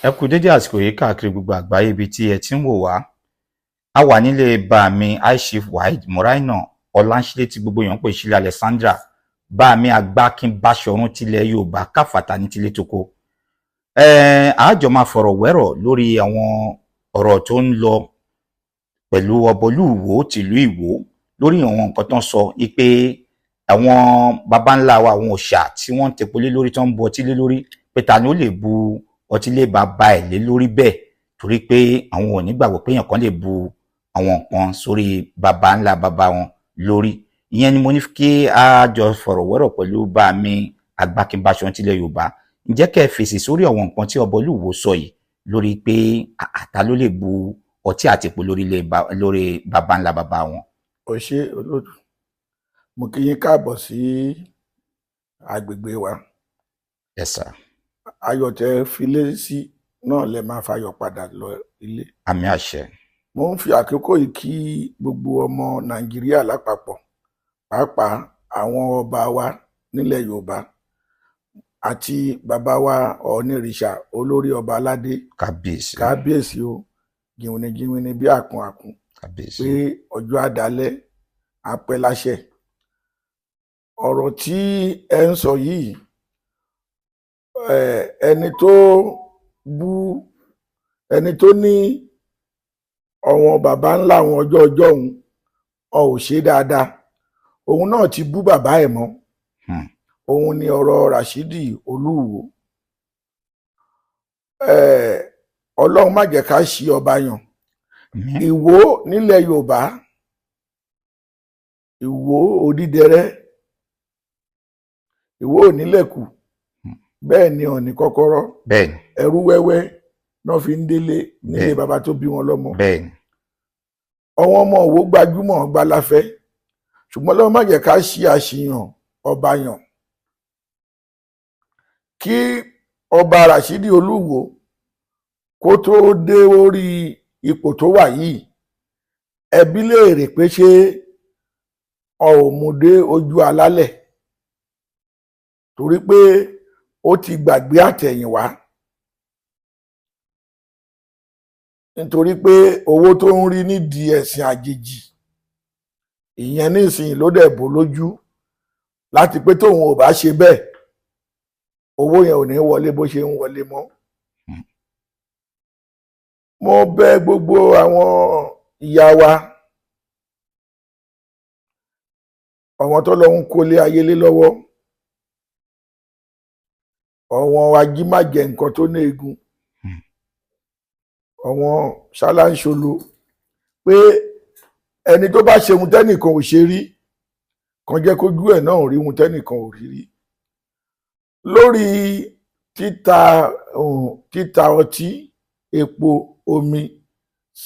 Ẹ kú dédé àsìkò yìí káàkiri gbogbo àgbáyé ibi tí ẹ ti ń wò wá. A wà nílé bàámi High Chief Waheed Muraina Ọláńṣílẹ̀ tí gbogbo èèyàn ń pè Sílé Alexandra, bàámi Agbákin Báṣọ̀run tilẹ̀ Yorùbá káfàtà ní tilé toko. Àjọ máa fọ̀rọ̀ wẹ́rọ̀ lórí àwọn ọ̀rọ̀ tó ń lọ pẹ̀lú ọba Olúwo tìlú Ìwó lórí àwọn nǹkan tó ń sọ pé àwọn baba ńlá wa, àwọn òòṣà tí wọ́n ń tepo lé lórí, tó ń bu ọtí lé lórí, pé ta ni ó lè bu ọtí lé bàbá ẹ̀ lé lórí bẹ́ẹ̀, torí pé àwọn ò ní gbàgbọ́ pé èèyàn kan lè bu àwọn nǹkan sórí baba ńlá baba wọn lórí. Ìyẹn ni mo ní kí a jọ fọ̀rọ̀ wẹ́rọ̀ pẹ̀lú bàámi Agbákin Báṣọ̀run tilẹ̀ Yorùbá. Ǹjẹ́ kẹ́ ẹ fèsì sórí àwọn nǹkan tí ọba Olúwo sọ yìí lórí pé àtà ló lè bu ọtí àti epo lórí baba ńlá baba wọn? Ó ṣe, olóòtú. Mo kí yín káàbọ̀ sí agbègbè wa. Yes sir. Ayọ̀ tẹ́ filé sí náà lẹ máa fayọ̀ padà lọ ilé. Àmín àṣẹ. Mo ń fi àkókò yìí kí gbogbo ọmọ Nàìjíríà lápapọ̀, pàápàá àwọn ọba wa nílẹ̀ Yorùbá àti bàbá wa Ọ̀ọ̀nìrìṣà, olórí ọba aládé. Kábíyèsí. Kábíyèsí o, jìnwìnìjìnwìnì bí àkùn àkùn. Kábíyèsí. Pé ọjọ́ àdálẹ́ apẹ́ láṣẹ. Ọ̀rọ̀ tí ẹ ń sọ yìí, ẹni tó bú ẹni tó ní ọ̀wọ́n bàbá ńlá àwọn ọjọ́ ọjọ́ òun ò ṣe dáadáa, òun náà ti bú bàbá ẹ̀ mọ́. Òun ni ọ̀rọ̀ Rashidi Olúwo. Ọlọ́run má jẹ́ ká ṣì ọba yàn. Ìwó nílẹ̀ Yorùbá, Ìwó Odídẹrẹ́, Ìwó onílẹ̀kù, bẹ́ẹ̀ ni ọ̀nì kọ́kọ́rọ́, ẹrú wẹ́wẹ́ náà fi ń délé nílé bàbá tó bí wọn lọ́mọ. Àwọn ọmọ Òwò gbajúmọ̀ gbalafẹ́, ṣùgbọ́n Ọlọ́run má jẹ́ ká ṣì àṣìyàn ọba yàn. Kí ọba Rashidi Olúwo kó tó dé orí ipò tó wà yìí, ẹbí léèrè pé ṣé ọ ò mú dé ojú alálẹ̀, torí pé ó ti gbàgbé àtẹ̀yìnwá, nítorí pé owó tó ń rí nídìí ẹ̀sìn àjèjì ìyẹn nísìnyí ló dẹ̀ bò lójú láti pé tóun ò bá ṣe bẹ́ẹ̀, owó yẹn ò ní wọlé bó ṣe ń wọlé mọ́. Mo bẹ̀ gbogbo àwọn ìyá wa, àwọn tó lọ ń kólé ayé lé lọ́wọ́, àwọn ajímájẹ nǹkan tó ní egun, àwọn ṣáláńṣolo, pé ẹni tó bá ṣe ohun tẹ́nìkan ò ṣe rí kan jẹ́ kójú ẹ̀ náà rí ohun tẹ́nìkan ò rí rí. Lórí títa ọtí, epo, omi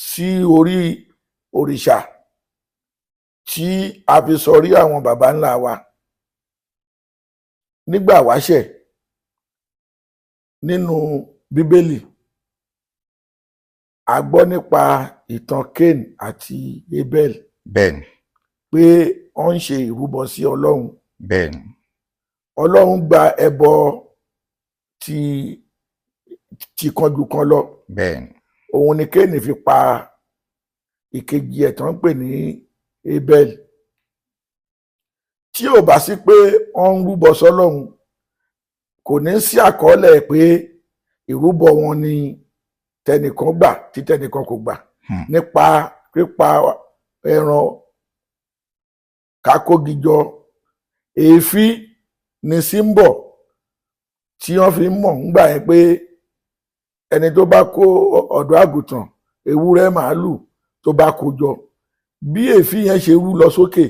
sí orí òrìṣà tí a fi sọrí àwọn baba ńlá wa nígbà wáṣẹ̀ nínú Bíbélì, a gbọ́ nípa ìtàn Cain àti Abel. Pé wọ́n ń ṣe ìrúbọ sí Ọlọ́run. Ọlọ́run gba ẹbọ ti kanjú kan lọ. Òun ni Cain fi pa ìkejì ẹ̀ tó ń pè ní Abel. Tí ò bá sí pé wọ́n ń rúbọ sọ́lọ́run, kò ní sí àkọọ́lẹ̀ pé ìrúbọ wọn ni tẹnìkan gbà tí tẹnìkan kò gbà, nípa pípa ẹran kákógijọ. Èéfín ni símbọ̀ tí wọ́n fi ń mọ̀ ńgbà yẹn pé ẹni tó bá kó ọ̀dọ́ àgùntàn, ewúrẹ́, màálù tó bá kó jọ, bí èéfín yẹn ṣe rú lọ sókè,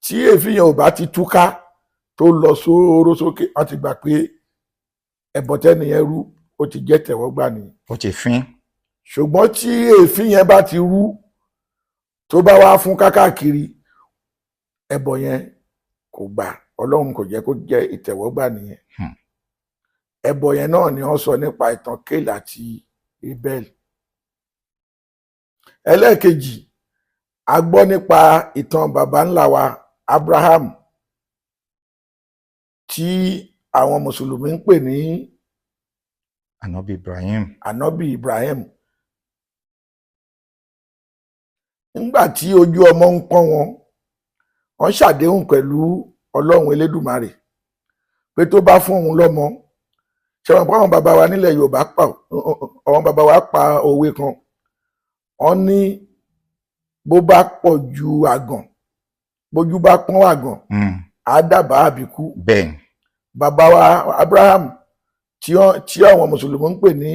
tí èéfín yẹn ò bá ti túká tó lọ sóóró sókè, wọ́n ti gbà pé ẹbọ tẹ́nìyẹn rú ó ti jẹ́ tẹ̀wọ́gbà nìyẹn. Ó ti fín. Ṣùgbọ́n tí èéfín yẹn bá ti rú, tó bá wá fún kákàkiri, ẹbọ yẹn kò gbà, Ọlọ́run kò jẹ́ kó jẹ́ ìtẹ̀wọ́gbà nìyẹn. Ẹbọ yẹn náà ni wọ́n sọ nípa ìtàn Cain àti Abel. Ẹlẹ́ẹ̀kejì, a gbọ́ nípa ìtàn baba ńlá wa Abraham tí àwọn mùsùlùmí ń pè ní Ànábì Ibrahim. Ànábì Ibrahim. Nígbà tí ojú ọmọ ń pọ́n wọn, wọ́n ṣàdéhùn pẹ̀lú Ọlọ́run Elédùmarè pé tó bá fún òun lọ́mọ. Ṣé wọn pa àwọn bàbá wa nílẹ̀ Yorùbá, pa àwọn bàbá wa pa òwe kan, wọ́n ní bó bá pọ̀ ju àgàn, bójú bá pọ́n àgàn, á dábàá àbíkú. Bẹ́ẹ̀ ni. Bàbá wa Abraham tí àwọn mùsùlùmí ń pè ní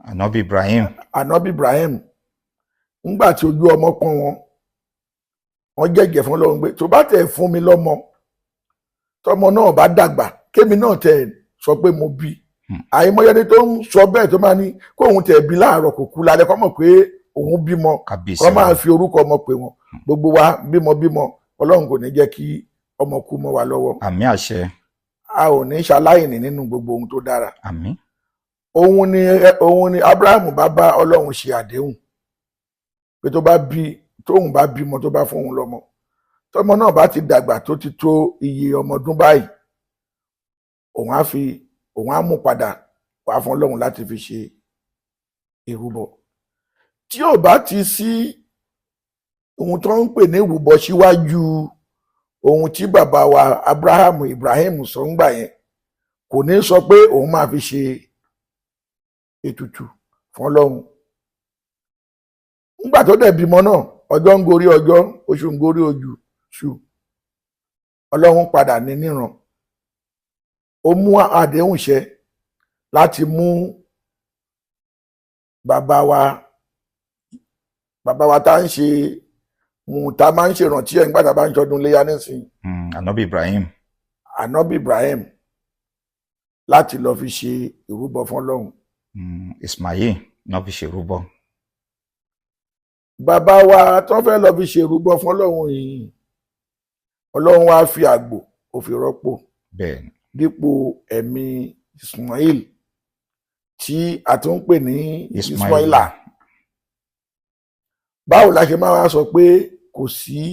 Ànábì Ibrahim. Ànábì Ibrahim, ńgbà tí ojú ọmọ pọ́n wọn, wọ́n jẹ́jẹ́ fún Ọlọ́run pé tó bá tẹ̀ fún mi lọ́mọ, tọmọ náà bá dàgbà, kémi náà tẹ̀ sọ pé mo bí. Àìmọye ẹni tó ń sọ bẹ́ẹ̀ tó máa ní kóun tẹ̀ bí láàárọ̀ kò kú lálẹ́, kọ́ mọ̀ pé òun bímọ, Kábíyèsí. kọ́ máa fi orúkọ ọmọ pè wọ́n. Gbogbo wa bímọ bímọ, Ọlọ́run kò ní jẹ́ kí ọmọ kú mọ́ wa lọ́wọ́. Àmín àṣẹ. A ò ní ṣaláìní nínú gbogbo ohun tó dára. Àmín. Òun ni Abraham bá bá Ọlọ́run ṣe àdéhùn pé tó bá bí, tóun bá bímọ, tó bá fún òun lọ́mọ, tọmọ náà bá ti dàgbà tó ti tó iye ọmọ ọdún báyìí, òun á fi òun á mú padà wá fún Ọlọ́run láti fi ṣe ìrúbọ. Tí ò bá ti sí ohun tó ń pè ní ìrúbọ síwájú ohun tí bàbá wa Abraham Ibrahim sọ ń gbà yẹn, kò ní sọ pé òun máa fi ṣe ètùtù fún Ọlọ́run. Nígbà tó dẹ̀ bímọ náà, ọjọ́ ń gorí ọjọ́, oṣù ń gorí oṣù, Ọlọ́run padà ní níran. Ó mú àdéhùn ṣẹ láti mú bàbá wa tá ń ṣe tá máa ń ṣèrántí ẹ̀ nígbà tá a bá ń ṣọdún léyà nísìnyí. Ànábì Ibrahim. Ànábì Ibrahim, láti lọ fi ṣe ìrúbọ fún Ọlọ́run. Ismail náà fi ṣèrúbọ. Bàbá wa tó fẹ́ lọ fi ṣe ìrúbọ fún Ọlọ́run yìí, Ọlọ́run wá fi àgbò ó fi rọ́pò. Bẹ́ẹ̀ ni. Dípò ẹ̀mí Ismail tí a tún ń pè ní Ismaila. Báwo la ṣe máa wá sọ pé kò sí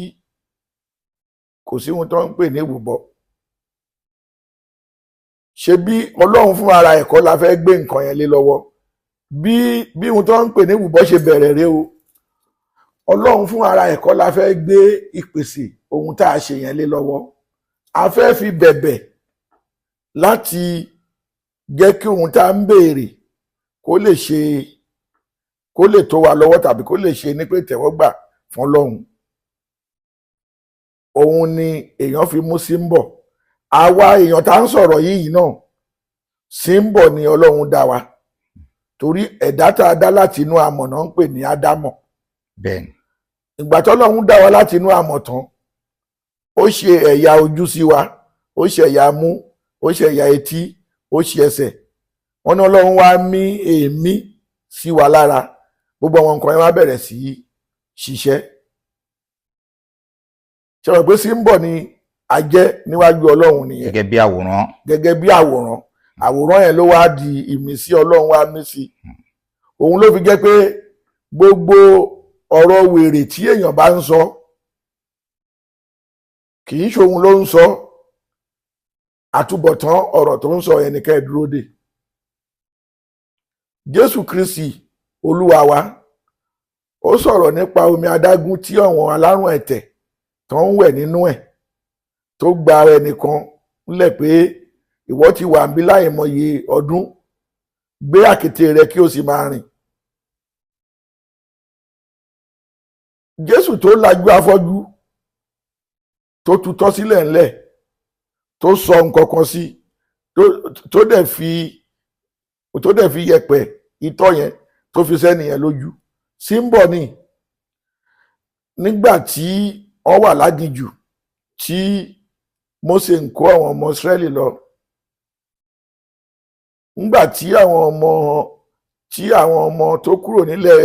ohun tó ń pè ní ìrúbọ? Ṣe bí Ọlọ́run fún ara ẹ̀kọ́ la fẹ́ gbé nǹkan yẹn lé lọ́wọ́. Bí ohun tó ń pè ní ìrúbọ ṣe bẹ̀rẹ̀ rèé o. Ọlọ́run fún ara ẹ̀kọ́ la fẹ́ gbé ìpèsè ohun tá a ṣe yẹn lé lọ́wọ́. A fẹ́ fi bẹ̀bẹ̀ láti jẹ́ kí ohun tá a ń béèrè kó lè ṣe, kó lè tó wa lọ́wọ́, tàbí kó lè ṣe ní pé tẹ̀wọ́gbà fún Ọlọ́run. Òun ni èèyàn fi mú símbọ̀. Àwa èèyàn tá ń sọ̀rọ̀ yìí náà, símbọ̀ ni Ọlọ́run dá wa. Torí ẹ̀dá tá a dá láti inú amọ̀ náà ń pè ní Ádámọ̀. Bẹ́ẹ̀ni. Ìgbà tọ́lọ́run dá wa láti inú amọ̀ tán, ó ṣe ẹ̀yà ojú sí wa, ó ṣe ẹ̀yà mú, ó ṣe ẹ̀yà etí, ó ṣe ẹsẹ̀. Wọ́n ní Ọlọ́run wá mí èémí sí wa lára. Gbogbo àwọn nǹkan yẹn wá bẹ̀rẹ̀ sí í ṣiṣẹ́. Ṣé wọ́n pé símbọ̀ ni a jẹ́ níwájú Ọlọ́run nìyẹn. Gẹ́gẹ́ bí àwòrán. Gẹ́gẹ́ bí àwòrán. Àwòrán yẹn ló wá di ìmísí Ọlọ́run wá mí sí. Òun ló fi jẹ́ pé gbogbo ọ̀rọ̀ wèrè tí èèyàn bá ń sọ, kì í ṣòun ló ń sọ, àtúbọ̀tán ọ̀rọ̀ tó ń sọ yẹn nìkan ẹ̀ dúró dè. Jésù Kristi Olúwa wa, ó sọ̀rọ̀ nípa omi adágún tí àwọn alárùn ẹ̀tẹ̀ tó ń wẹ̀ nínú ẹ̀, tó gba ẹnìkan ńlẹ̀ pé ìwọ ti wà níbí láìmọye ọdún, gbé àkéte rẹ kí o sì máa rìn. Jésù tó lajú afọ́jú, tó tutọ́ sílẹ̀ ńlẹ̀, tó sọ nǹkan kan sí, tó dẹ̀ fi yẹ̀pẹ̀ itọ́ yẹn tó fi sẹ́ni yẹn lójú. Símbọ̀ ni. Nígbà tí wọ́n wà láginjù tí Mósè ń kó àwọn ọmọ Ísírẹ́lì lọ, nígbà tí àwọn ọmọ tó kúrò nílẹ̀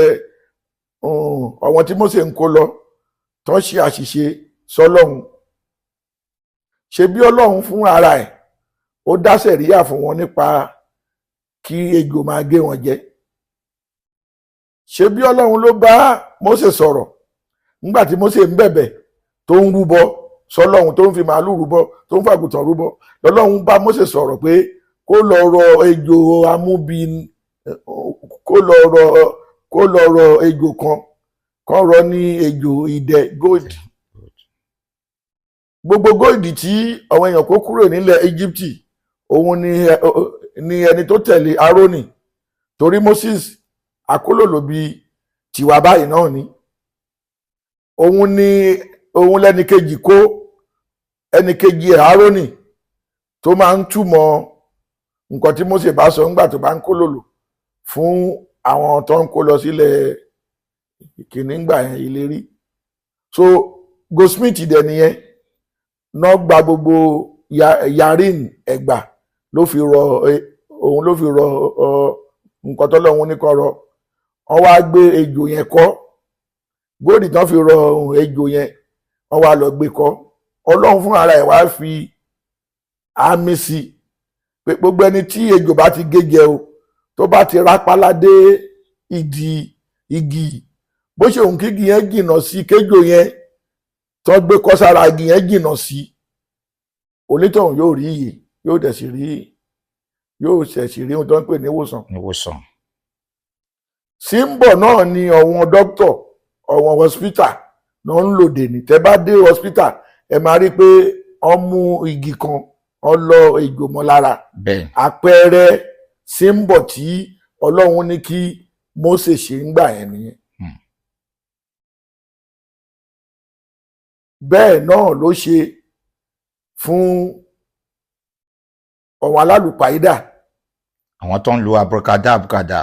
àwọn tí Mósè ń kó lọ tán ṣe àṣìṣe sọ́lọ́run, ṣe bí Ọlọ́run fún ara ẹ̀ ó dá sẹ̀ríyà fún wọn nípa kí ejò máa gé wọn jẹ. Ṣe bí Ọlọ́run ló bá Mósè sọ̀rọ̀ nígbà tí Mósè ń bẹ̀bẹ̀ tó ń rúbọ sọ́lọ́run, tó ń fi màálù rúbọ, tó ń fàgùtàn rúbọ, lọ́lọ́run bá Mósè sọ̀rọ̀ pé kó lọ rọ ejò amúbi, kó lọ rọ, kó lọ rọ ejò kan, kán rọ ní ejò idẹ, gold. Gbogbo gold tí àwọn èèyàn kó kúrò nílẹ̀ Íjíbítì, òun ni ẹni tó tẹ̀lé Árónì, torí Moses akólòlò bíi tiwa báyìí náà ni. Òun ni òun lẹ́ni kejì kó, ẹni kejì ẹ̀ Árónì, tó máa ń túmọ̀ nǹkan tí Mósè bá sọ ńgbà tó bá ń kólòlò fún àwọn tó ń kó lọ sílẹ̀ kìnìún ńgbà yẹn, ìlérí. So goldsmith dẹ̀ nìyẹn náà, gba gbogbo yarin ẹ̀gbà ló fi rọ, òun ló fi rọ nǹkan tọ́lọ́run ní kó rọ. Wọ́n wá gbé ejò yẹn kọ́, gold tán fi rọ ejò yẹn, wọ́n wá lọ gbé kọ́. Ọlọ́run fún ara ẹ̀ wá fi àmì sí pé gbogbo ẹni tí ejò bá ti gé jẹ o, tó bá ti rápálá dé ìdí igi, bó ṣe òun kígi yẹn jìnnà sí, kéjò yẹn tó gbé kọ́ sára igi yẹn jìnnà sí, onítọ̀hún yóò rí iyè, yóò dẹ̀ sì rí, yóò ṣẹ̀ sì rí ohun tó ń pè ní ìwòsàn. Ìwòsàn. Symbol náà ni àwọn dókítà, àwọn hospital náà ń lò dè ní. Tẹ́ bá dé hospital, ẹ máa rí i pé wọ́n mú igi kan, wọ́n lọ ejò mọ́ lára. Àpẹẹrẹ symbol tí Ọlọ́run ní kí Mósè ṣe ń gbà yẹn nìyẹn. Bẹ́ẹ̀ náà ló ṣe fún àwọn alálùpàídà. Àwọn tó ń lo abracadabra.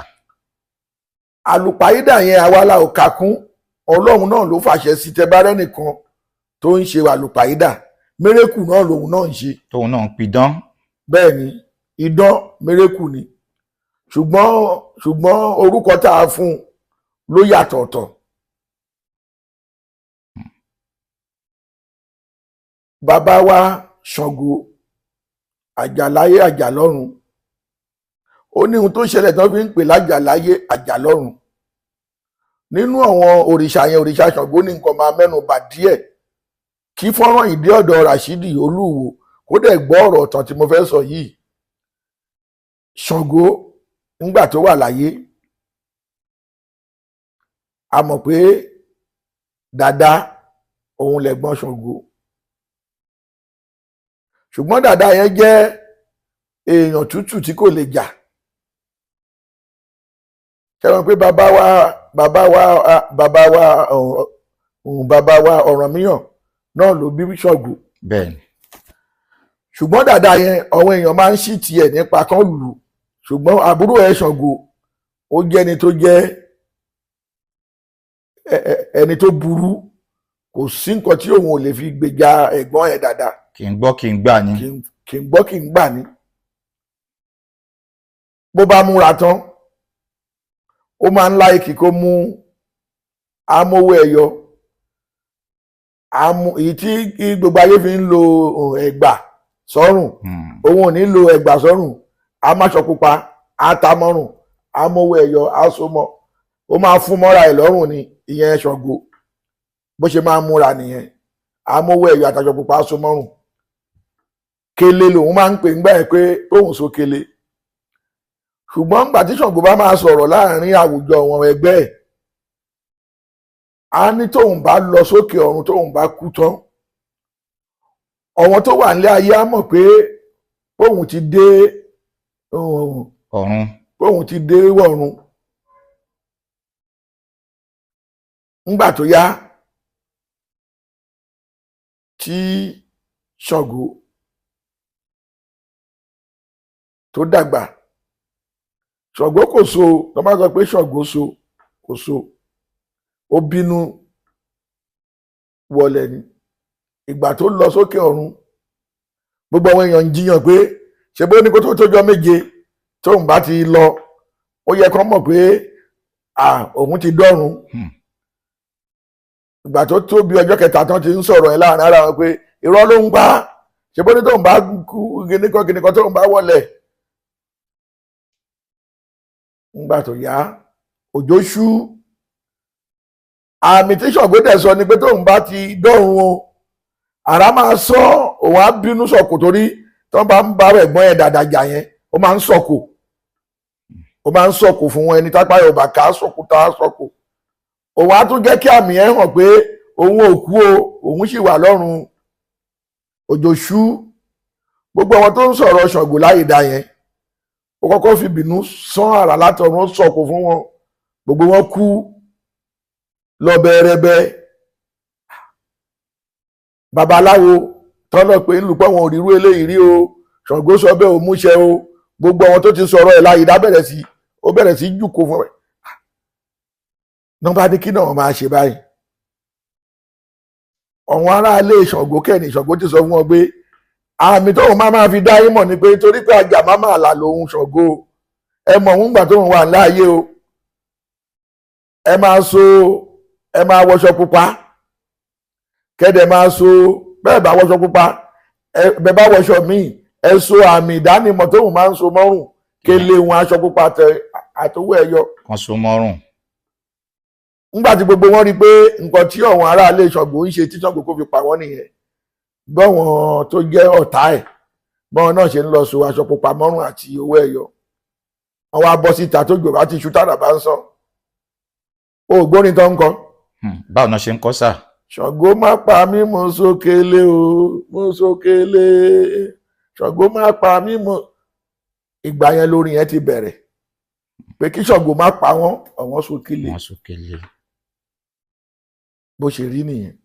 Àlùpàídà yẹn, àwa la ò kà kún. Ọlọ́run náà ló fàṣẹ sí. Tẹ bá rẹ́nìkan tó ń ṣe àlùpàídà, mérékù náà lòun náà ń ṣe. Tóun náà ń pidán. Bẹ́ẹ̀ ni, idán mérékù ni, ṣùgbọ́n orúkọ tá a fún un ló yàtọ̀ ọ̀tọ̀. Bàbá wa Ṣàngó, àjàláyé àjàlọ́run, ó ní ohun tó ṣẹlẹ̀ tí wọ́n fi ń pè lájàláyé àjàlọ́run. Nínú àwọn òrìṣà yẹn, òrìṣà Ṣàngó ní nǹkan máa mẹ́nu bà díẹ̀, kí fọ́nrán ìdí ọ̀dọ̀ Rashidi Olúwo kó dẹ̀ gbọ́ ọ̀rọ̀ ọ̀tàn tí mo fẹ́ sọ yìí. Ṣàngó ńgbà tó wà láyé, a mọ̀ pé Dàda òun lẹ̀gbọ́n Ṣàngó, ṣùgbọ́n Dàda yẹn jẹ́ èèyàn tútù tí kò lè jà. Ṣé wọn pé bàbá wa Ọ̀rànmíyàn náà ló bí Ṣàngó. Bẹ́ẹ̀ni. Ṣùgbọ́n Dàda yẹn, àwọn èèyàn máa ń ṣì tiẹ̀ nípa kan lù, ṣùgbọ́n àbúrò ẹ̀ Ṣàngó, ó jẹ́ ẹni tó jẹ́ ẹni tó burú, kò sí nǹkan tí òun ò lè fi gbèjà ẹ̀gbọ́n ẹ̀ Dàda. Kì í gbọ́ kì í gbà ní. Kì í gbọ́ kì í gbà ní. Bó bá múra tán, ó máa ń láìkì kó mú amówó ẹyọ, èyí tí gbogbo ayé fi ń lo ẹ̀gbà sọ́rùn. Òun ò ní lo ẹ̀gbà sọ́rùn, amáṣọ pupa àtàmọ́rùn, amówó ẹyọ aṣọmọ, ó máa fún mọ́ra ẹ̀ lọ́rùn ni. Ìyẹn Ṣàngó, bó ṣe máa ń múra nìyẹn, amówó ẹyọ àtàṣọ pupa aṣọmọ́rùn. Kele lòun máa ń pè ńgbà ẹ pé tóun so kele. Ṣùgbọ́n ńgbà tí Ṣàngó bá máa sọ̀rọ̀ láàrin àwùjọ wọn ẹgbẹ́ ẹ̀, á ní tóun bá lọ sókè ọ̀run, tóun bá kú tán, àwọn tó wà nílé ayé á mọ̀ pé póun ti dé ọ̀run, póun ti dé ọ̀run. Ńgbà tó yá tí Ṣàngó tó dàgbà, Ṣàngó kò so, tó bá sọ pé Ṣàngó so, kò so, ó bínú wọlé ni. Ìgbà tó lọ sókè ọ̀run, gbogbo àwọn èèyàn ń jiyàn pé ṣe bó ní kó tó tójọ́ méje tóun bá ti lọ, ó yẹ kó mọ̀ pé òun ti dọ́run. Ìgbà tó tó bí ọjọ́ kẹta tán ti ń sọ̀rọ̀ ẹ̀ láàrin ara wọn pé irọ́ ló ń pa, ṣe bó ní tóun bá kú kíníkan kíníkan tóun bá wọlé. Ńgbà tó yá, òjò ṣú. Àmì tí Ṣàngó dẹ̀ sọ ni pé tóun bá ti dọ́run o, àrá máa sọ, òun á bínú sọ̀kò, torí tó bá ń bá ẹ̀gbọ́n ẹ̀ Dàda jà yẹn, Ó máa ń sọ̀kò, ó máa ń sọ̀kò fún wọn. Ẹni tápá yóò bá ká sọ̀kò tá a sọ̀kò, òun á tún jẹ́ kí àmì ẹ̀ hàn pé òun ò kú o, òun sì wà lọ́run. Òjò ṣú, gbogbo àwọn tó ń sọ̀rọ̀ Ṣàngó láyé dá yẹn, ó kọ́kọ́ fi bínú sán àrà látọ̀run, ó sọ̀kò fún wọn, gbogbo wọn kú lọ bẹ́ẹ̀rẹ́bẹ́. Babaláwo tọ́lọ̀ pé ńlùpọ̀ wọn ò rírú eléyìí rí o, Ṣàngó sọ bẹ́ẹ̀, ò múṣẹ o. Gbogbo àwọn tó ti sọ̀rọ̀ ẹ̀ láyé dá bẹ̀rẹ̀ sí, ó bẹ̀rẹ̀ sí jùkò fún ẹ. Nọ́mbà ní kí náà máa ṣe báyìí. Àwọn aráalé Ṣàngó kẹ́ni Ṣàngó ti sọ fún wọn pé àmì tóun máa fi dá yín mọ̀ ni pé torí pé ajá má máa là lòun Ṣàngó, ẹ mọ̀ òun gbà tóun wà láàyè o, ẹ máa so, ẹ máa wọṣọ pupa, kẹ́dẹ̀ máa so. Bẹ́ẹ̀ bá wọṣọ pupa, ẹ bẹ́ẹ̀ bá wọṣọ míì, ẹ so àmì ìdánimọ̀ tóun máa ń so mọ́rùn, kélé wọn, aṣọ pupa tẹ àtọwọ́ ẹ̀yọ Kan so mọ́rùn. Nígbà tí gbogbo wọn rí i pé nǹkan tí àwọn aráalé Ṣàngó ń ṣe tí Ṣàngó kò fi pa wọ́n nìyẹn, bọ́wọn tó jẹ́ ọ̀tá ẹ̀ bọ́wọn náà ṣe ń lọ so aṣọ pupa mọ́rùn àti owó ẹ̀yọ, wọn wá bọ́ síta tó gbòòrò àti iṣu tàdà bá ń sọ ògbórin tó ń kọ. Báwo náà ṣe ń kọ́ sà? Ṣàngó má pa mí, mo sókèlè o, mo sókèlè. Ṣàngó má pa mí mo. Ìgbà yẹn lórin yẹn ti bẹ̀rẹ̀ pé kí Ṣàngó má pa wọ́n, àwọn sókèlè. Wọ́n sókèlè. Bó ṣe rí nìyẹn.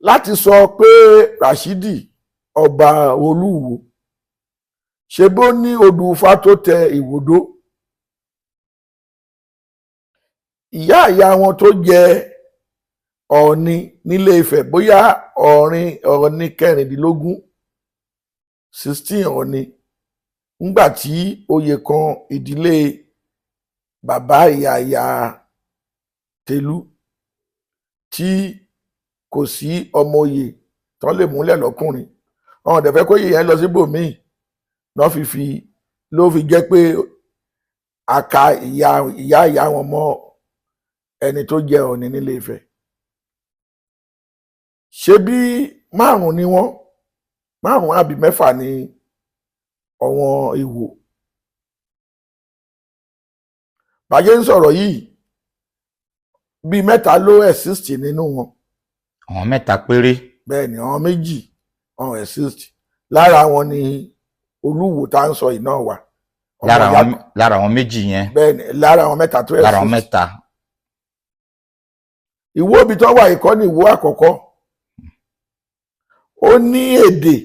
Láti sọ pé Rashidi ọba Olúwo ṣe bó ní odù Ifá tó tẹ ìwòdó, ìyá ìyá wọn tó jẹ Ọọ̀ni nílé Ifẹ̀, bóyá ọ̀rin Ọọ̀ni 16, 16 Ọọ̀ni, ńgbà tí oyè kan ìdílé bàbá ìyá ìyá Tẹ̀lú tí kò sí ọmọ oyè tán lè múlẹ̀ lọ́kùnrin, àwọn ọ̀dẹ̀ fẹ́ kó yè yẹn lọ síbòmíì náà fi fi ló fi jẹ́ pé a ka ìyá ìyá ìyá wọn mọ́ ẹni tó jẹ Ọọ̀ni nílé Ifẹ̀. Ṣé bí márùn ni wọ́n, márùn àbí mẹ́fà ni ọ̀wọ́n Ìwó. Bàjẹ́ ń sọ̀rọ̀ yìí, bíi mẹ́ta ló exist nínú wọn. Àwọn mẹ́ta péré. Bẹ́ẹ̀ ni, àwọn méjì ọ̀hún exist. Lára wọn ni Olúwo tá à ń sọ yìí náà wà. Ọmọ Lára ìyá. àwọn, lára àwọn méjì yẹn. Bẹ́ẹ̀ ni, lára àwọn mẹ́ta tó Lára àwọn exist. mẹ́ta. Ìwó ibi tó wà ìkọ́ ní Ìwó àkọ́kọ́. Ó ní èdè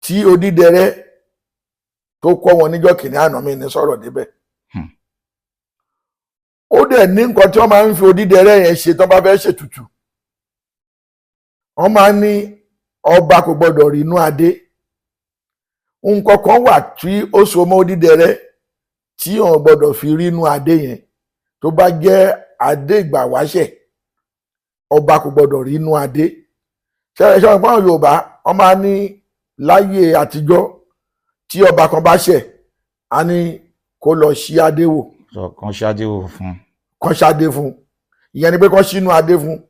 tí Odídẹrẹ́ tó kọ́ wọn níjọ́ kìnìún àná mi ní sọ̀rọ̀ débẹ̀. Ó dẹ̀ ní nǹkan tí wọ́n máa ń fi Odídẹrẹ́ yẹn ṣe tó bá fẹ́ ṣètùtù. Wọ́n máa ń ní ọba kò gbọ́dọ̀ rí inú adé. Nǹkan kan wà tí ó so mọ́ Odídẹrẹ́ tí wọ́n gbọ́dọ̀ fi rí inú adé yẹn, tó bá jẹ́ adé ìgbà wáṣẹ̀, ọba kò gbọ́dọ̀ rí inú adé. Ṣẹlẹ̀ ṣe wọn Yorùbá, wọ́n máa ní láyé àtijọ́, tí ọba kan bá ṣẹ̀, á ní kó lọ ṣí adé wò. Sọ kan ṣáájú wò fún un. Kán ṣadé fún un, ìyẹn ni pé kán ṣínú adé fún un.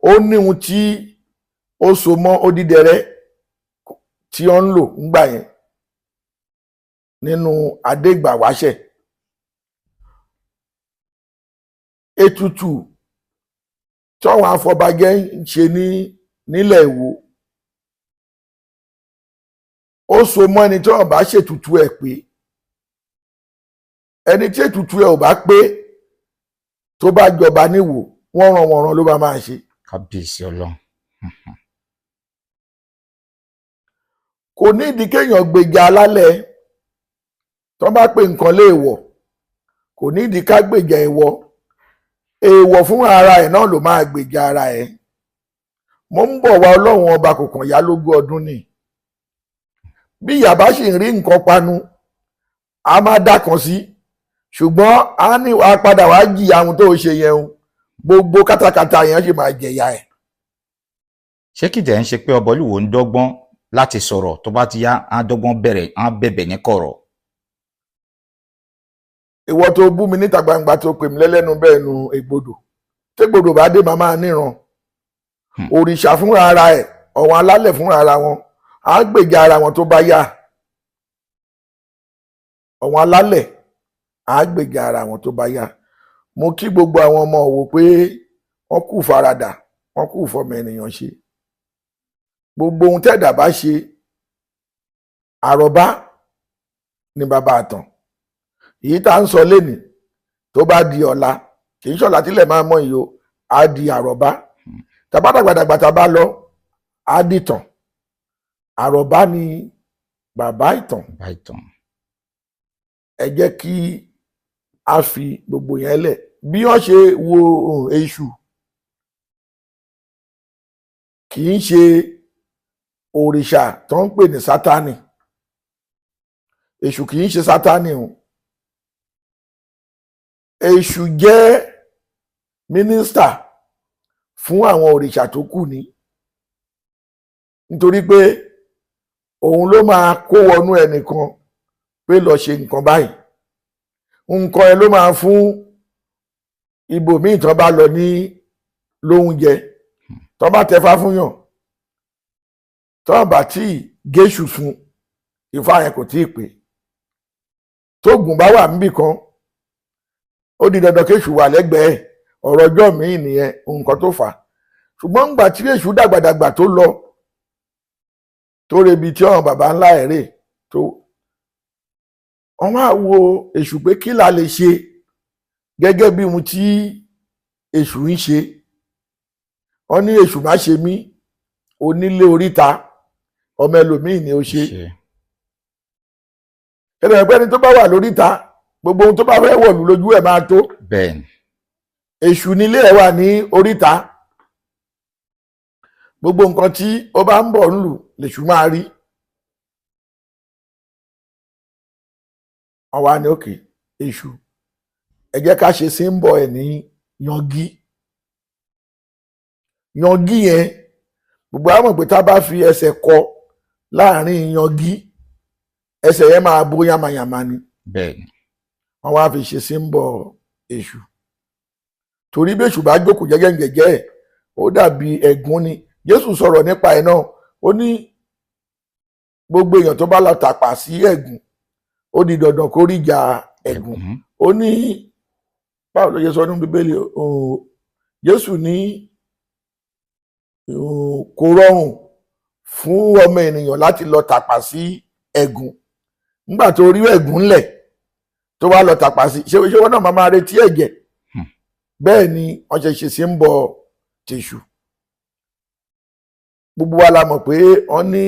Ó ní ohun tí ó so mọ́ Odídẹrẹ́ tí ó ń lò ńgbà yẹn nínú adé ìgbà wáṣẹ̀. Ètùtù táwọn afọbajẹ ń ṣe ní nílẹ̀ Ìwó, ó so mọ́ ẹni tí wọ́n bá ṣètùtù ẹ̀, pé ẹni tí ètùtù ẹ̀ ò bá pé, tó bá jọba níwò, wọ́n ràn wọ́n ràn ló bá máa ṣe. Kábíyèsí Ọlọ́run. Kò ní ìdí kéèyàn gbèjà alálẹ̀. Tó bá pè nǹkan léèwọ̀, kò ní ìdí ká gbèjà èèwọ̀. Èèwọ̀ fún ara ẹ̀ náà ló máa gbèjà ara ẹ̀. Mo ń bọ̀ wá, Ọlọ́run ọba kò kàn yá lógún ọdún ni. Bí ìyá bá sì ń rí nǹkan panu, a máa dákan sí, ṣùgbọ́n a ní wàá padà wàá jìyà ohun tó ṣe yẹn o. Gbogbo kátàkátà yẹn sì máa jẹ̀yà ẹ̀. Ṣé kìdẹ̀ ń ṣe pé ọba Olúwo ń dọ́gbọ́n láti sọ̀rọ̀, tó bá ti yá á dọ́gbọ́n bẹ̀rẹ̀, á bẹ̀bẹ̀ ní kọ̀rọ̀? Ìwọ tó bú mi níta gbangba, tó pè mí lẹ́lẹ́nu bẹ́ẹ̀ nu ègbodò, tégbodò bá dé, màmá níran. Òrìṣà fúnra ara ẹ̀, ọ̀wọ́n alálẹ̀ fúnra ara wọn á gbèjà ara wọn tó bá yá. Àwọn alálẹ̀ á gbèjà ara wọn tó bá yá. Mo kí gbogbo àwọn ọmọ Òwò pé wọ́n kú faradà, wọ́n kú fọmọ ènìyàn ṣe. Gbogbo ohun tẹ́ẹ̀dá bá ṣe, àròbá ni bàbá àtàn. Èyí tá à ń sọ lénìí, tó bá di ọ̀la, kì í ṣọ̀la tílẹ̀ máa mọ́ yìí o, á di àròbá. Tàbá dàgbàdàgbà tá a bá lọ, á dìtàn. Àròbá ni bàbá ìtàn. Bàbá ìtàn. Ẹ jẹ́ kí a fi gbogbo yẹn lẹ̀. Bí wọ́n ṣe wo èṣù, kì í ṣe òrìṣà tó ń pè ní Sátánì. Èṣù kì í ṣe Sátánì o. Èṣù jẹ́ mínísítà fún àwọn òrìṣà tó kù ní, nítorí pé òun ló máa kó wọnú ẹnìkan pé lọ ṣe nǹkan báyìí. Nǹkan ẹ ló máa fún ibòmíì tán bá lọ ní lóúnjẹ, tán bá tẹfá fún yàn, tán bá tí géṣù fún ifá yẹn kò tíì pé. Tóògùn bá wà níbì kan, ó di dandan kéṣù wà lẹ́gbẹ̀ẹ́. Ọ̀rọ̀ ọjọ́ míì nìyẹn, nǹkan tó fà á. Ṣùgbọ́n ńgbà tí èṣù dàgbàdàgbà tó lọ, tó rebi tí ọ̀hún bàbá ńlá ẹ̀ rè tó, wọ́n wá wo èṣù pé kí la lè ṣe gẹ́gẹ́ bí ohun tí èṣù ń ṣe. Wọ́n ní èṣù má ṣe mí onílé oríta, ọmọ ẹlòmíì ni ó ṣe. Ẹnì ẹni tó bá wà lóríta, gbogbo ohun tó bá fẹ́ wọ̀lú lójú ẹ̀ máa tó. Bẹ́ẹ̀ni. Èṣù nílé ẹ̀ wà ní oríta, gbogbo nǹkan tí ó bá ń bọ̀ ńlù lèṣù máa rí. Wọ́n wá ní òkè èṣù, ẹ jẹ́ ká ṣe símbọ̀ ẹ̀ ní yangi. Yangi yẹn, gbogbo àwọn mọ̀ pé tá a bá fi ẹsẹ̀ kọ láàrin yangi, ẹsẹ̀ yẹn máa bó yamayama ni. Bẹ́ẹ̀ni. Wọ́n wá fi ṣe símbọ̀ èṣù, torí bí èṣù bá jókòó jẹ́jẹ́ ẹ̀, ó dàbí ẹ̀gún ni. Jésù sọ̀rọ̀ nípa ẹ̀ náà, ó ní gbogbo èèyàn tó bá lọ tàpá sí ẹ̀gún, ó di dandan kó rí ìjà ẹ̀gún. Ó ní báwo ló ṣe sọ nínú Bíbélì? Jésù ní kò rọrùn fún ọmọ ènìyàn láti lọ tàpá sí ẹ̀gún. Nígbà tó rí ẹ̀gún ńlẹ̀ tó wá lọ tàpá sí, ṣé wọn náà máa retí ẹ̀jẹ̀? Bẹ́ẹ̀ ni wọ́n ṣe ṣe sí ń bọ tèṣù. Gbogbo wa la mọ̀ pé wọ́n ní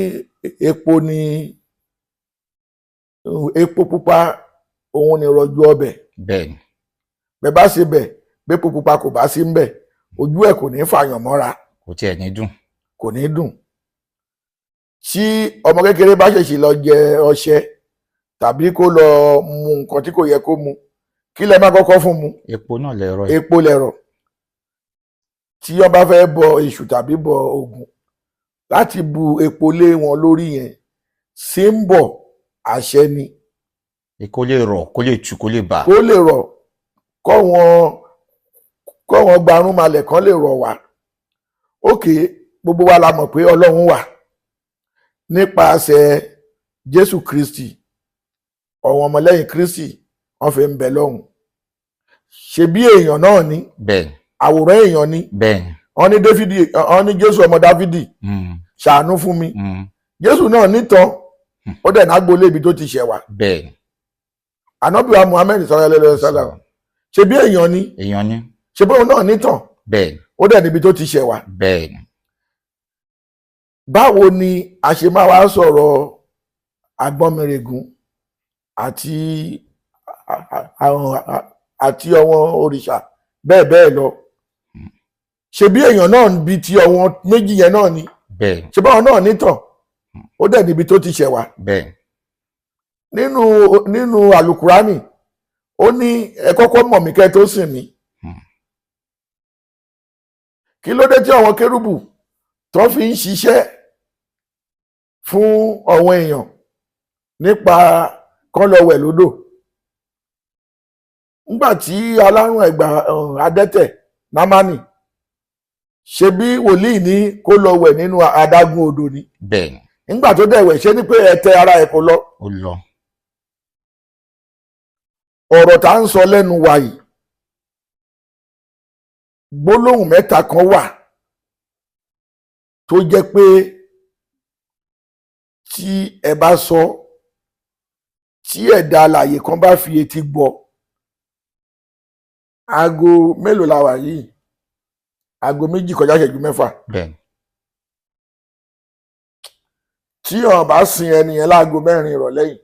epo ní epo pupa, òun ni rọ̀jò ọbẹ̀. Bẹ́ẹ̀ni. Bẹ́ẹ̀ bá ṣe bẹ̀, bẹ́ẹ̀ pupa kò bá sí ń bẹ̀, ojú ẹ̀ kò ní fàyàn mọ́ra. Kò tiẹ̀ ní dùn. Kò ní dùn. Tí ọmọ kékeré bá ṣèṣì lọ jẹ ọṣẹ tàbí kó lọ mu nǹkan tí kò yẹ kó mu, kí lẹ máa kọ́kọ́ fún mu? Epo náà lẹ̀rọ. Epo lẹ̀rọ. Tí wọ́n bá fẹ́ bọ èṣù tàbí bọ Ògún, láti bu epo lé wọn lórí yẹn, símbọ̀ àṣẹ ni. Kó lè rọ̀, kó lè tù, kó lè bà. Kó lè rọ̀, kọ́ wọn gbarún malẹ̀ kán lè rọ̀ wá. Ókè, gbogbo wa la mọ̀ pé Ọlọ́run wà nípasẹ̀ Jésù Kristi. Àwọn ọmọlẹ́yìn Kristi wọ́n fi ń bẹ lọ́hùn. Ṣebí èèyàn náà ni. Bẹ́ẹ̀ni. Àwòrán èèyàn ni. Bẹ́ẹ̀ni. Wọ́n ní Dáfídì, wọ́n ní Jésù ọmọ Dáfídì, ṣàánú fún mi. Jésù náà nítàn, ó dẹ̀ nágbólé ibi tó ti ṣẹ̀ wá. Bẹ́ẹ̀ni. Ànábì wa Muhammed sallallahu alaihi wasallam, ṣebí èèyàn ni. Èèyàn ni. Ṣebí òun náà nítàn. Bẹ́ẹ̀ni. Ó dẹ̀ níbi tó ti ṣẹ̀ wá. Bẹ́ẹ̀ni. Báwo ni a ṣe máa wá sọ̀rọ̀ Àgbọnnìrègún àti àwọn òrìṣà bẹ́ẹ̀ bẹ́ẹ̀ lọ? Ṣebí èèyàn náà bí ti àwọn méjì yẹn náà ni. Bẹ́ẹ̀ni. Ṣebí àwọn náà nítàn, ó dẹ̀ níbi tó ti ṣẹ̀ wá. Bẹ́ẹ̀ni. Nínú àlùkùránì, ó ní ẹ kọ́kọ́ mọ̀ mí kẹ́ tó sìn mí. Kí ló dé tí àwọn kérúbù tó fi ń ṣiṣẹ́ fún àwọn èèyàn nípa kán lọ wẹ̀ lódò? Nígbà tí alárùn ẹ̀gbà adẹ́tẹ̀ Námánì, ṣebí wòlíì ní kó lọ wẹ̀ nínú adágún odò ni. Bẹ́ẹ̀ni. Nígbà tó dẹ̀ wẹ̀, ṣé ní pé ẹ̀tẹ̀ ara ẹ̀ kò lọ? Ó lọ. Ọ̀rọ̀ tá ń sọ lẹ́nu wa yìí, gbólóhùn mẹ́ta kan wà tó jẹ́ pé tí ẹ bá sọ, tí ẹ̀dá alààyè kan bá fi etí gbọ́. Aago mélòó la wà yìí? 2:06. Bẹ́ẹ̀ni. Tí wọn bá sin ẹni yẹn láago 4 ìrọ̀lẹ́ yìí,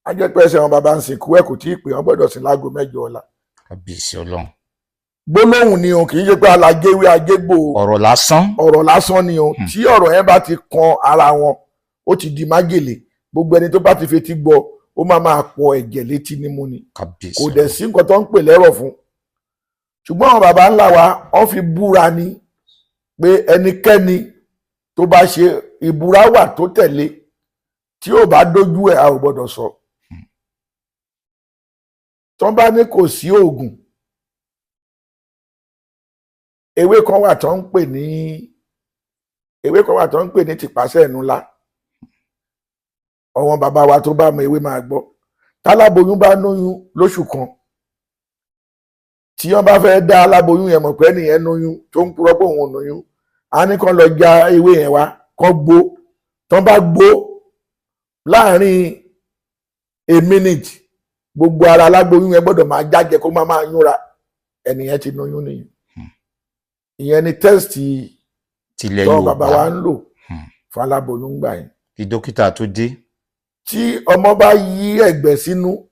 á jẹ́ pé ẹsẹ̀ wọn bàbá ń sìnkú ẹ̀ kò tí ì pé, wọ́n gbọ́dọ̀ sìn láago 8 ọ̀la. Kábíyèsí Ọlọ́run. Gbólóhùn ni o, kì í ṣe pé alagéwé agégbò. Ọ̀rọ̀ lásán. Ọ̀rọ̀ lásán ni o. Tí ọ̀rọ̀ yẹn bá ti kan ara wọn, ó ti di májèlé. Gbogbo ẹni tó bá ti fetí gbọ́, ó máa máa pọ̀ ẹ̀jẹ̀ létí nímú ni. Kábíyèsí. Kò dẹ̀ sí nǹkan tó ń pè lẹ́rọ̀ fún. Ṣùgbọ́n àwọn baba ńlá wa, wọ́n fi búra ni pé ẹnikẹ́ni tó bá ṣe, ìbúra wà tó tẹ̀lé, tí ò bá dójú ẹ̀, a ò gbọ́dọ̀ sọ. Tó bá ní kò sí oògùn, ewé kan wà tó ń pè ní ewé kan wà tó ń pè ní tìpásẹ̀ ẹnu ńlá. Àwọn bàbá wa tó bá mọ ewé máa gbọ́. Táláboyún bá lóyún lóṣù kan, tí wọ́n bá fẹ́ dá aláboyún yẹn mọ̀ pé ẹnìyẹn lóyún, tó ń purọ́ pé òun ò lóyún, á ní kán lọ já ewé yẹn wá, kán gbó. Tán bá gbó láàrin a minute, gbogbo ara aláboyún yẹn gbọ́dọ̀ máa jájẹ, kó má máa yúnra, ẹnìyẹn ti lóyún nìyẹn. Ìyẹn ni tẹ́sítì tilẹ̀ tó bàbá wa Yorùbá ń lò fún aláboyún gbà yẹn. Kí dókítà tó dé. Tí ọmọ bá yí ẹ̀gbẹ́ sínú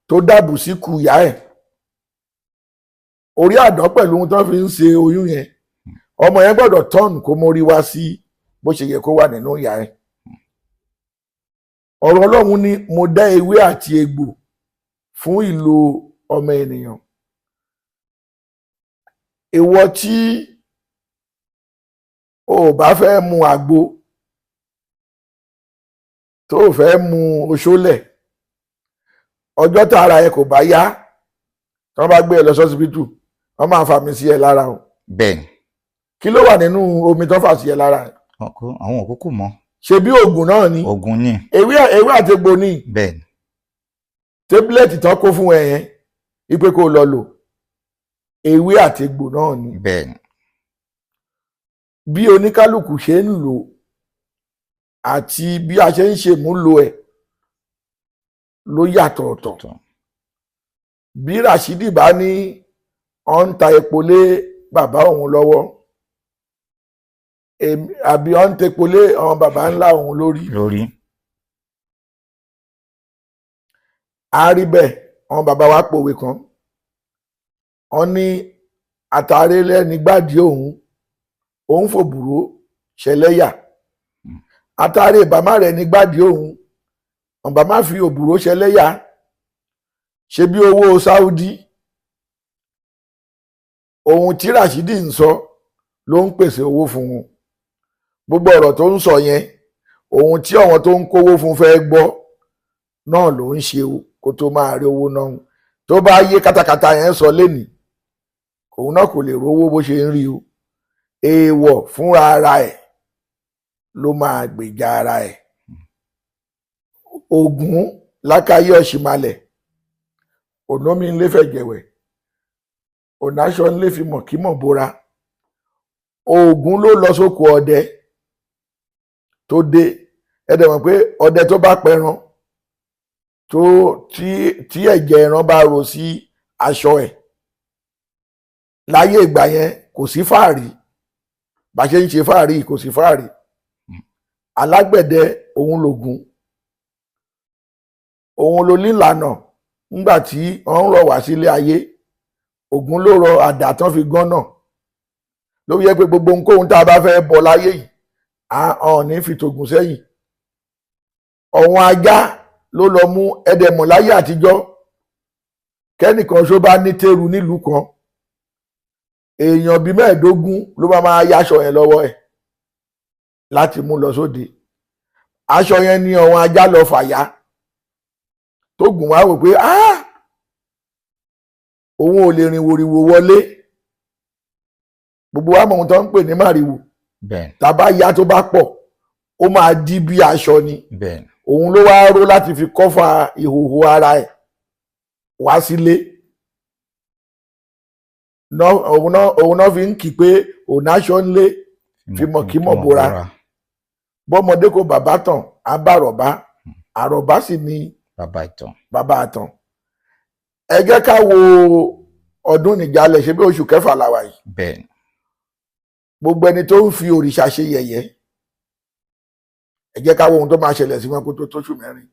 tó dàbù sí ku ìyá ẹ̀, orí àdán pẹ̀lú ohun tó fi ń ṣe oyún yẹn, ọmọ yẹn gbọ́dọ̀ tọ́ọ̀nù kó mórí wá sí bó ṣe yẹ kó wà nínú ìyá ẹ̀. Ọ̀rọ̀ Ọlọ́run ni mo dá ewé àti egbò fún ìlò ọmọ ènìyàn. Ìwọ tí o ò bá fẹ́ mu àgbo, tó o fẹ́ mu oṣólẹ̀, ọjọ́ tá ara ẹ kò bá yá, tí wọ́n bá gbé ẹ lọ sọ́sibítù, wọ́n máa fàmì sí ẹ lára o. Bẹ́ẹ̀ni. Kí ló wà nínú omi tó fà sí ẹ lára? Àwọn òkúkú mọ̀. Ṣe bí oògùn náà ni. Oògùn ni. Ewé àti egbò ni. Bẹ́ẹ̀ni. Tébúlẹ̀tì tán kó fún ẹ yẹn wípé kó lọ lò, ewé àti egbò náà ni. Bẹ́ẹ̀ni. Bí oníkálukú ṣe ń lò àti bí a ṣe ń ṣèmúlò ẹ̀ ló yàtọ̀ ọ̀tọ̀. Bí Rashidi bá ní ó ń ta epo lé bàbá òun lọ́wọ́, àbí ó ń tepo lé àwọn bàbá ńlá òun lórí. A rí bẹ́ẹ̀, àwọn bàbá wa pòwe kan. Wọ́n ní àtàrí lẹ́ni gbádìí òun, òun fòbùrò ṣẹlẹ́yà. Àtàrí ìbámá rẹ̀ ní gbádìí òun, ọ̀bà má fi òbúrò ṣẹlẹ́yà. Ṣe bí owó Saudi, ohun tí Rashidi ń sọ ló ń pèsè owó fún un. Gbogbo ọ̀rọ̀ tó ń sọ yẹn, ohun tí àwọn tó ń kówó fún fẹ́ gbọ́ náà ló ń ṣe o, kó tó máa rí owó náà. Tó bá yé katakata yẹn sọ lénìí, òun náà kò lè rówó bó ṣe ń rí o. Èèwọ̀ fúnra ara ẹ̀ ló máa gbèjà ara ẹ̀. Ògún lákàyè ọ̀ṣìmalẹ̀, ònàmí ńlẹ́ fẹ̀jẹ̀wẹ̀, ònàṣọ ńlẹ́ fi mọ̀kímọ̀ bora. Ògún ló lọ sóko ọdẹ tó dé. Ẹ dẹ̀ mọ̀ pé ọdẹ tó bá pẹran, tó tí ẹ̀jẹ̀ ẹran bá ro sí aṣọ ẹ̀, láyé ìgbà yẹn kò sí fáàrí. Bá ṣe ń ṣe fáàrí, kò sí fáàrí. Alágbẹ̀dẹ òun lògùn, òun ló nílànà. Ńgbà tí wọ́n ń rọ̀ wá sílé ayé, Ògún ló rọ àdá tán fi gán náà. Ló yẹ pé gbogbo ohunkóhun tá a bá fẹ́ bọ láyé yìí, à hàn ní fi tògùn sẹ́yìn. Ọ̀wọ́n ajá ló lọ mú ẹdẹ̀mọ̀ láyé àtijọ́. Kẹ́nìkan ṣó bá ní tẹ́rù nílùú kan, èèyàn bíi 15 ló bá máa yáṣọ yẹn lọ́wọ́ ẹ̀ láti mú lọ sóde. Aṣọ yẹn ni ọ̀wọ́n ajá lọ fàyà. Tó gùn wá wò pé òun ò lè rìn wòrìwò wọlé. Gbogbo wa mọ̀ ohun tó ń pè ní màrìwò. Tàbá ya tó bá pọ̀, ó máa di bí aṣọ ni. Òun ló wá ró láti fi kọ́fà ìhòhò ara ẹ̀. wá sílé. Òun náà fi ń kí pé òun aṣọ ńlé fìmọ̀kímọ̀ bora. Bọ́mọdé kò bàbá tàn á bá àrọ̀bá, àrọ̀bá sì ni Bàbá ìtàn. Bàbá àtàn. Ẹ jẹ́ ká wo ọdún nìjálẹ̀, ṣe bí oṣù kẹfà la wà yìí. Bẹ́ẹ̀ ni. Gbogbo ẹni tó ń fi òrìṣà ṣe yẹ̀yẹ́, ẹ jẹ́ ká wo ohun tó máa ṣẹlẹ̀ sí wọn kó tó tóṣù mẹ́rin.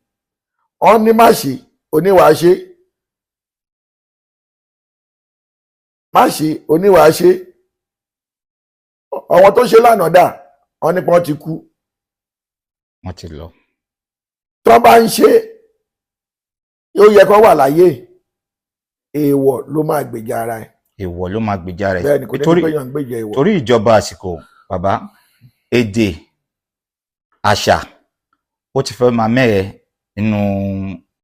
Wọ́n ní má ṣe oníwàá ṣe, má ṣe oníwàá ṣe. Àwọn tó ṣe lánàá dà, wọ́n ní pé wọ́n ti kú. Wọ́n ti lọ. Tó bá ń ṣe, yóò yẹ kó wà láyé. Èèwọ̀ ló máa gbèjà ara ẹ̀. Èèwọ̀ ló máa gbèjà rẹ̀. Bẹ́ẹ̀ ni, kò ní Torí pé yàn ń gbèjà èèwọ̀. Torí ìjọba àsìkò, bàbá, èdè, àṣà, ó ti fẹ́ máa mẹ́rẹ̀ nínú